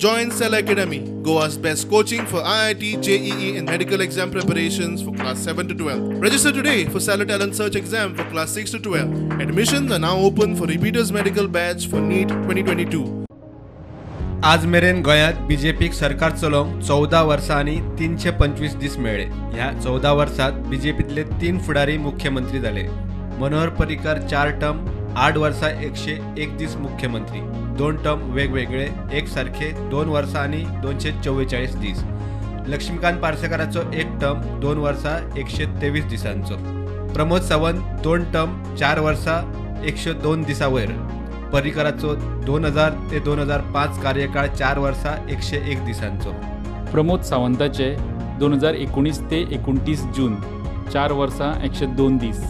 Join Cell Academy, Goa's best coaching for IIT, JEE and medical exam preparations for class 7 to 12. Register today for Stellar Talent Search exam for class 6 to 12. Admissions are now open for repeaters medical batch for NEET 2022. आज मेरेन गोंयांत बीजेपीक सरकार चलोवंक 14 वर्सां आनी 325 दीस मेळ्ळे. ह्या 14 वर्सांत बीजेपींतले 3 फुडारी मुख्यमंत्री जाले. मनोहर पर्रीकर 4 टर्म 8 वर्सां 101 दीस मुख्यमंत्री, 2 टर्म वेगवेगळे एक सारखे 2 वर्सां आनी 244 दीस. लक्ष्मीकांत पार्सेकाराचो 1 टर्म 2 वर्सां 123 दिसांचो. प्रमोद सावंत 2 टर्म 4 वर्सां 102 दिसां वयर. पर्रीकराचो 2000 ते 2005 कार्यकाळ 4 वर्सां 101 दिसांचो. प्रमोद सावंताचे 2019 ते 29 जून 4 वर्सां 102 दीस.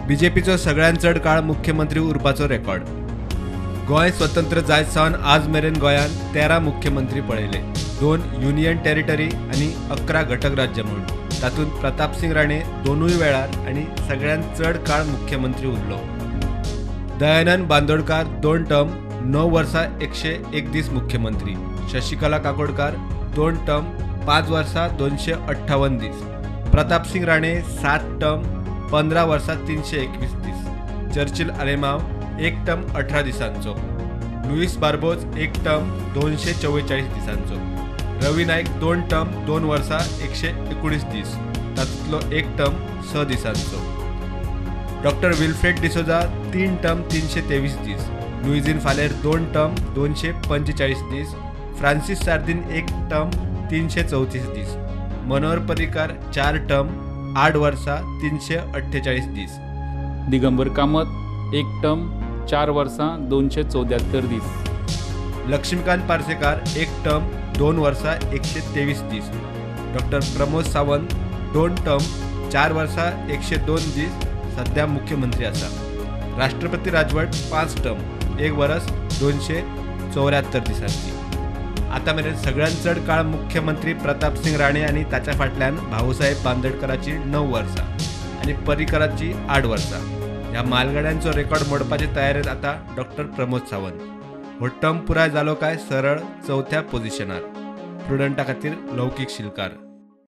बीजेपीचो सगळ्यांत चड काळ मुख्यमंत्री उरपाचो रेकॉर्ड. गोंय स्वतंत्र जायत सावन आज मेरेन गोंयांत 13 मुख्यमंत्री पळयले, 2 युनियन टेरिटरी आनी 11 घटक राज्य म्हूण. तातूंत प्रतापसिंग राणे 2 वेळार आनी सगळ्यांत चड काळ मुख्यमंत्री उरलो. दयानंद बांदोडकार 2 टर्म 9 वर्सां 101 दीस मुख्यमंत्री. शशिकला काकोडकार 2 टर्म 5 वर्सां 258 दीस. प्रतापसिंग राणे 7 टर्म 15 वर्सां 321 दीस. चर्चिल आलेमाव 1 टर्म 18 दिसांचो. लुईस बार्बोज 1 टर्म 244 दिसांचो. रवी नायक 2 टर्म 2 वर्सां 119 दीस, तातूंतलो 1 टर्म 6 दिसांचो. डॉक्टर विल्फ्रेड डिसोजा 3 टर्म 323 दीस. लुईझिन फालेर 2 टर्म 245 दीस. फ्रांसीस सार्दिन 1 टर्म 334 दीस. मनोहर पर्रीकार 4 टर्म 8 वर्सां 348 दीस. दिगंबर कामत 1 टर्म 4 वर्सां 274 दीस. लक्ष्मीकांत पार्सेकार 1 टर्म 2 वर्सां 123 दीस. डॉक्टर प्रमोद सावंत 2 टर्म 4 वर्सां 102 दीस सध्या मुख्यमंत्री आसा. राष्ट्रपती राजवट 5 टर्म 1 वर्स 274 दिसांची. आतां मेरेन सगळ्यांत चड काळ मुख्यमंत्री प्रतापसिंग राणे आनी ताच्या फाटल्यान भाऊसाहेब बांदोडकराची 9 वर्सां आनी पर्रीकराची 8 वर्सां. ह्या मालगाड्यांचो रेकॉर्ड मोडपाचे तयारेंत आतां डॉक्टर प्रमोद सावंत. हो टर्म पुराय जालो काय सरळ 4थ्या पोझिशनार. प्रुडंटा खातीर लौकीक शिलकार.